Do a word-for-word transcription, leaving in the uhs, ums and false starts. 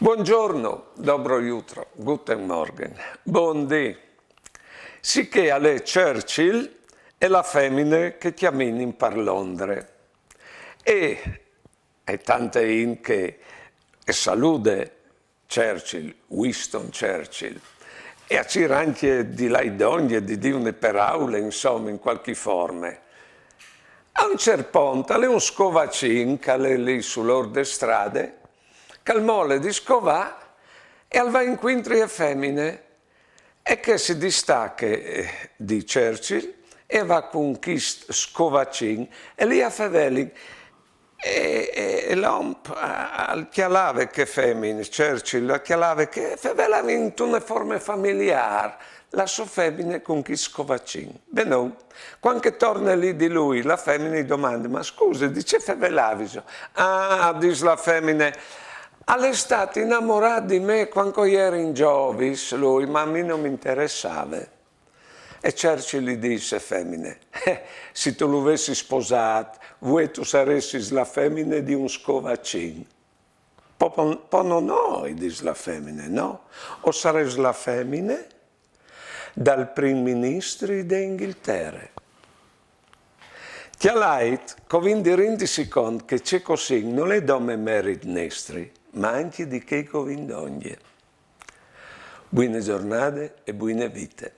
Buongiorno, dobro jutro, guten Morgen, bundì. Sichè al è Churchill e la femine che cjaminin par Londre. E e tante int che e salude Churchill, Winston Churchill, e a cîr ancje di lâi dongje, di dî une peraule, insome, in cualchi forme. A un ciert pont al è un scovacin che al è li sul ôr de strade, che al mole di scovâ e al va incuintri ae femine. E chê si distache, eh, di Churchill e e va cun chist scovacin e li a fevelin. E, e, e l'om, a, al cjalave chê femine, Churchill, al cjalave che e fevelavin intune forme familiâr, la sô femine cun chist scovacin. Benon, cuant che e torne li di lui, la femine i domande: «Ma scuse, di ce fevelaviso?» «Ah», a dîs la femine, «al è stât inamorât di me cuant che o jerin zovis, lui, ma a mi no mi interessave.» E Churchill i dîs ae femine: «Eh, se tu lu vessis sposât, vuê tu saressis la femine di un scovacin.» «Po, po, po no, no», i dîs la femine, «no, o sarès la femine dal prin ministri de Inghiltere.» Cjalait che o vin di rindisi cont che ce che o sin nol è dome merit nestri, ma ancje di chei che o vin dongje. Buine zornade e buine vite.